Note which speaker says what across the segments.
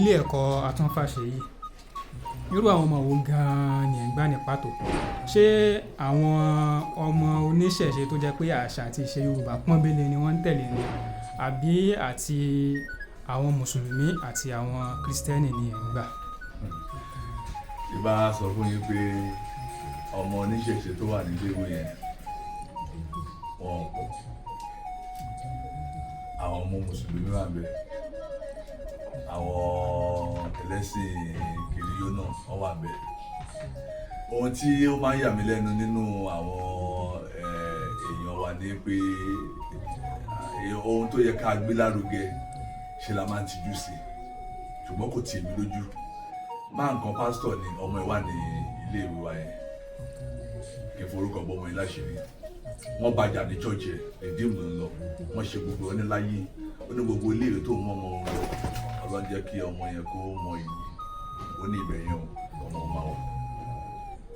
Speaker 1: Ilé ẹ̀kọ́ Atúnfàṣe yìí, irú àwọn ọmọ wo gan-an ni ẹ̀ ń gbà ní pàtó? Ṣé àwọn ọmọ oníṣẹ̀ṣe tó jẹ́ pé àṣà àti ìṣe Yorùbá pọ́nbélé ni wọ́n ń tẹ̀lé ni, àbí àti àwọn Mùsùlùmí àti àwọn Kristẹni ni ẹ̀ ń gbà?
Speaker 2: Tí bá sọ fún yín pé ọmọ oníṣẹ̀ṣe tó wà nílé ìwé yẹn, wọn pọ̀. Àwọn ọmọ Mùsùlùmí wà ńbẹ̀, àwọn ẹlẹ́sìn kìrìyó náà wọ́n wà ńbẹ̀. Ohun tí ó máa ń yà mí lẹ́nu nínú àwọn èèyàn wa ni pé ohun tó yẹ ká gbé lárugẹ ṣe la máa ń tijú sí, ṣùgbọ́n kò tì mí lójú. Máa nǹkan pásítọ̀ ni ọmọ ẹ̀ wà ní ilé ìwé wa yẹn, kí n forúkọ bọ́ ọmọ yẹn láṣìírí. Wọ́n bàjà ní church ẹ̀, Redeem ló ń lọ. Wọ́n ṣe gbogbo ọ ní láyé, ó ní gbogbo ilé ìwé tó mú ọmọ òun lọ, Ọlọ́run jẹ́ kí ọmọ yẹn kó mọ ìyí. Ó ní ibẹ̀ yẹn o, ọmọ máa wà.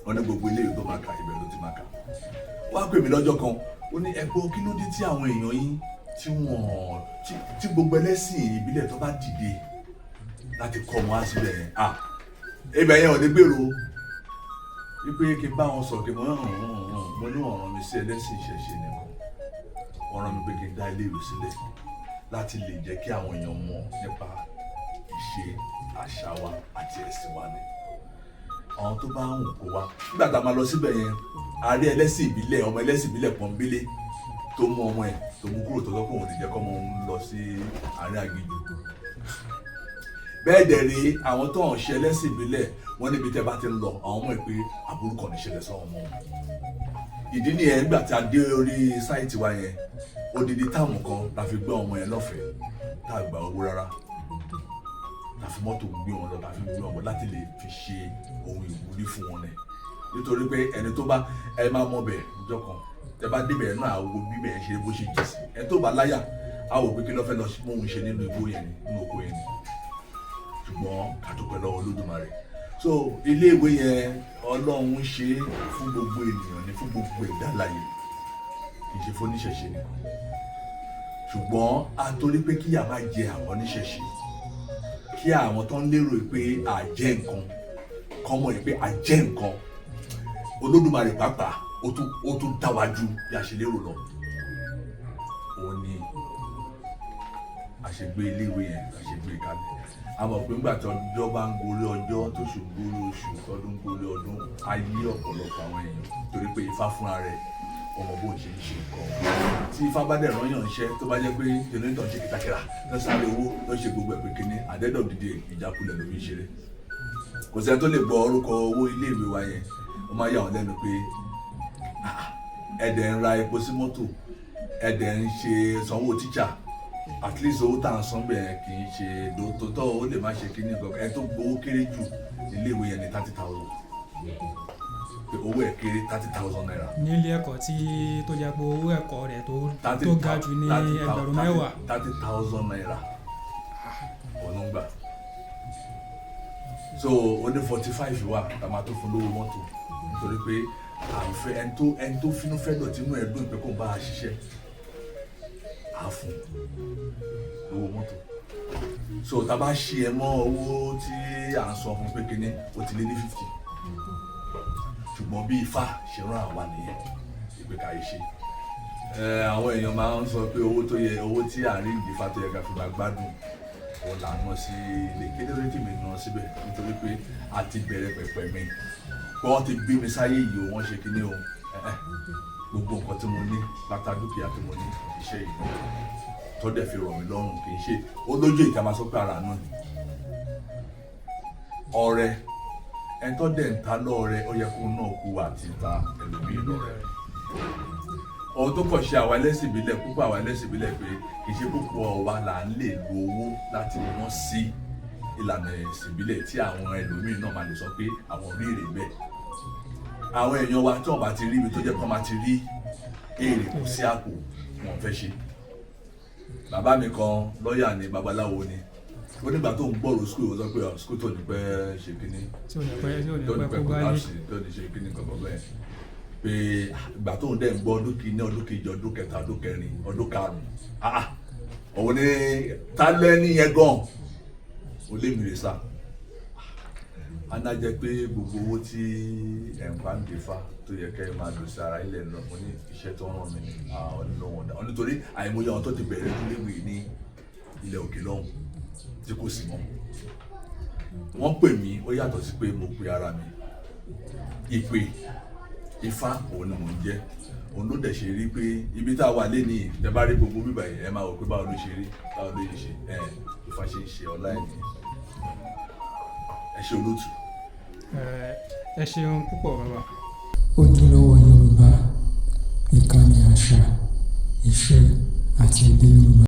Speaker 2: Wọ́n ní gbogbo ilé ìwé tó máa kà, ibẹ̀ ló ti máa kà. Wọ́n á pè mí lọ́jọ́ kan, ó ní, "Ẹ̀gbọ́n, kí ló dé tí àwọn èèyàn yín tí wọ́n tí gbogbo ẹlẹ́sìn ìbílẹ̀ tó bá dìde láti kọ́ wọn á síbẹ̀ yẹn, ah, ibẹ̀ yẹn ò ní gbèrò?" Wípé kí n bá wọn sọ̀rọ̀, kí n mọ̀ hàn hàn hàn. Mo ní wọ́n rán mi sí ẹlẹ́sìn ìṣẹ̀ṣe nìkan, wọ́n rán mi pé kí n dá ilé ìwé sílẹ̀ láti lè jẹ́ kí àwọn èèyàn mọ̀ nípa ìṣe, àṣà wa àti ẹ̀sìn wa ni. Àwọn tó bá ń kó wa nígbà tá a máa lọ síbẹ̀ yẹn, a rí ẹlẹ́sìn ìbílẹ̀, ọmọ ẹlẹ́sìn ìbílẹ̀ pọ́nbélé tó mú ọmọ ẹ̀, tó mú kúrò, tó sọ pé òun ti jẹ́ kọ́ ọmọ òun lọ sí àárín aginjù. Bẹ́ẹ̀ dẹ̀ rí, àwọn tó ń ṣe ẹlẹ́sìn ìbílẹ̀, wọ́n níbi tẹ́ bá ti ń lọ, àwọn ọmọ ẹ̀ pé àbúrò kan ní ṣẹlẹ̀ sọ́wọ́n ọmọ wọn. Ìdí nìyẹn, nígbà tí a dé orí site wa yẹn, odidi term kan la fi gbé ọmọ yẹn lọ́fẹ̀ẹ́, tá a gba owó rárá, la fi mọ́tò gbé wọn lọ, la fi gbé wọn bọ̀, láti lè fi ṣe ohun ìwúrí fún wọn ni, nítorí pé ẹni tó bá ẹ máa mọ bẹ̀ níjọ́ kan, tẹ bá débẹ̀ náà, àwo bíbẹ̀ ṣe bó ṣe jì sí. Ẹni tó bá láyà á wò pé kí ló fẹ́ lọ mú òun ṣe nínú igbó yẹn ni, nínú oko yẹn ni. Ṣùgbọ́n ká dúpẹ́ lọ́wọ́ Olódùmarè. So iléèwé yẹn, Ọlọ́run ṣe é fún gbogbo ènìyàn ní, fún gbogbo ẹ̀dá láyé, kì í ṣe fún oníṣẹ̀ṣe nìkan. Ṣùgbọ́n a torí pé kíyà má jẹ àwọn oníṣẹ̀ṣe, kí àwọn tó ń lérò pé àjẹ́ nǹkan kọ́ mọ̀ pé àjẹ́ nǹkan, Olódùmarè pàápàá ó tún dá wa ju bí a ṣe lérò lọ. Òun ni a ṣe gbé iléèwé yẹn, a ṣe gbé kalẹ̀. A mọ̀ pé nígbà tí ọjọ́ bá ń gorí ọjọ́, tóṣù ń gorí oṣù, tọdún ń gorí ọdún, á yí ọ̀pọ̀lọpọ̀ àwọn èèyàn, torí pé Ifá fúnra rẹ̀ ọmọ bó ń ṣe ń ṣe nǹkan. Tí Ifá bá dẹ̀ rán yàn iṣẹ́, tó bá jẹ́ pé jẹnẹrétọ̀ ń ṣe kìtàkìrà tó ń sáré owó, tó ń ṣe gbogbo ẹ̀ pé kíní àdẹ́dọ̀ dìde, ìjákulẹ̀ ló fi ń ṣeré. Kò sẹ́ni tó lè gbọ́ orúkọ owó iléèwé wa yẹn, ó máa yà wọ́n lẹ́nu pé, "Ah, ẹ̀dẹ̀ ń ra epo sí mọ́tò, ẹ̀dẹ̀ ń ṣe sanwó tíṣà." At least owó tá à ń san bẹ́ẹ̀ kì í ṣe tòótọ́, ó lè má ṣe kíní nǹkan. Ẹ tó gbowó kéré jù iléèwé yẹn ní 30,000, pé owó ẹ̀ kéré, ₦30,000.
Speaker 1: Nílé ẹ̀kọ́ tí tó jẹ́ pé owó ẹ̀kọ́ rẹ̀ tó ga jù ní 10,000.
Speaker 2: ₦30,000 òun ń gbà. So ó ní 45 wà tá a máa tó fún lówó mọ́tò, nítorí pé à ń fẹ́ ẹni tó fínú fẹ́ dọ̀tí inú ẹ̀ dùn pé kó ń bá a ṣiṣẹ́, á fún lówó mọ́tò. So tá a bá ṣe ẹ mọ́ owó tí à ń san fún pé kíní, ó ti lé ní 50. Ṣùgbọ́n bí Ifá ṣe rán àwa nìyẹn, ìpè káyé ṣe. Àwọn èèyàn máa ń sọ pé owó tó yẹ, owó tí à ń rí ìdí Ifá tó yẹ ká fi máa gbádùn, òun là ń ná sí ilé. Kéde tí mi ná síbẹ̀, nítorí pé a ti bẹ̀rẹ̀ pẹ̀pẹ̀ mi pé wọ́n ti bí mi sáyé yìí o, wọ́n ṣe kíní o. Gbogbo nǹkan tí mo ní pátá, dúkìá tí mo ní, iṣẹ́ yìí tó dẹ̀ fi rọ̀ mí lọ́rùn. Kì í ṣe ó lójú ìta máa sọ pé ara náà ni ọrẹ. Ẹni tó dẹ̀ ń ta lọ́ọ̀rẹ́, ó yẹ kó náà kú àti ta ẹlòmíì lọ́rẹ. Ohun tó kàn ṣe àwa ẹlẹ́sìn ìbílẹ̀ púpọ̀, àwa ẹlẹ́sìn ìbílẹ̀, pé kì í ṣe púpọ̀ wa là ń lè lo owó láti wọ́n sí ìlànà ẹ̀sìn ìbílẹ̀ tí àwọn ẹlòmíì náà máa lè sọ pé àwọn rí èrè bẹ́ẹ̀. Àwọn èèyàn wa, tí wọ́n bá ti rí ibi tó jẹ́ pé wọ́n máa ti rí èrè kò sí àpò, wọn fẹ́ ṣe. Bàbá mi kan, lọ́ọ̀yà ni, babaláwo ni. Ó nígbà tó ń gbọ́rò school, ó sọ pé school tó ní pẹ́ ṣe kínní,
Speaker 1: tí ò ní pẹ́, tí ò ní
Speaker 2: tó ní
Speaker 1: pẹ́
Speaker 2: pẹ́
Speaker 1: kó bá yé
Speaker 2: collapse, tó ní ṣe kínní kankan bẹ́ẹ̀, pé ìgbà tó ń dẹ̀ ń gbọ́ ọdún kìíní, ọdún kejì, ọdún kẹta, ọdún kẹrin, ọdún karùn-ún, ah ah, òun ni ta lẹ́ni yẹn gan. Mo lé mi rè sá. Aná jẹ́ pé gbogbo owó tí ẹ̀ ń pa ń dè fa tó yẹ kẹ́ ẹ máa lò sí ara ilẹ̀ lọ. Mo ní iṣẹ́ tó ń ràn mí ní àwọn nínú wọn dá nítorí àìmọye àwọn tó ti bẹ̀rẹ̀ léwé ní ilẹ̀ òkè lọ́hùn tí kò sí mọ́. Wọ́n pè mí, ó yàtọ̀ sí pé mo pe ara mi. Ìpè Ifá òun ni mò ń jẹ́. Òun ló dẹ̀ ṣe rí pé ibi tá a wà lénìí, tẹ bá rí gbogbo bíbà yìí, ẹ máa wò pé báwo ló ṣe rí, báwo ló ṣe ṣe. Ẹ Ifá ṣe ń ṣe ọlá ẹ̀ nìyẹn. Ẹ ṣe, olóòtú.
Speaker 1: Ẹ ṣeun púpọ̀, bàbá.
Speaker 3: Ojúlówó Yorùbá, ìkànnì àṣà, ìṣe àti èdè Yorùbá.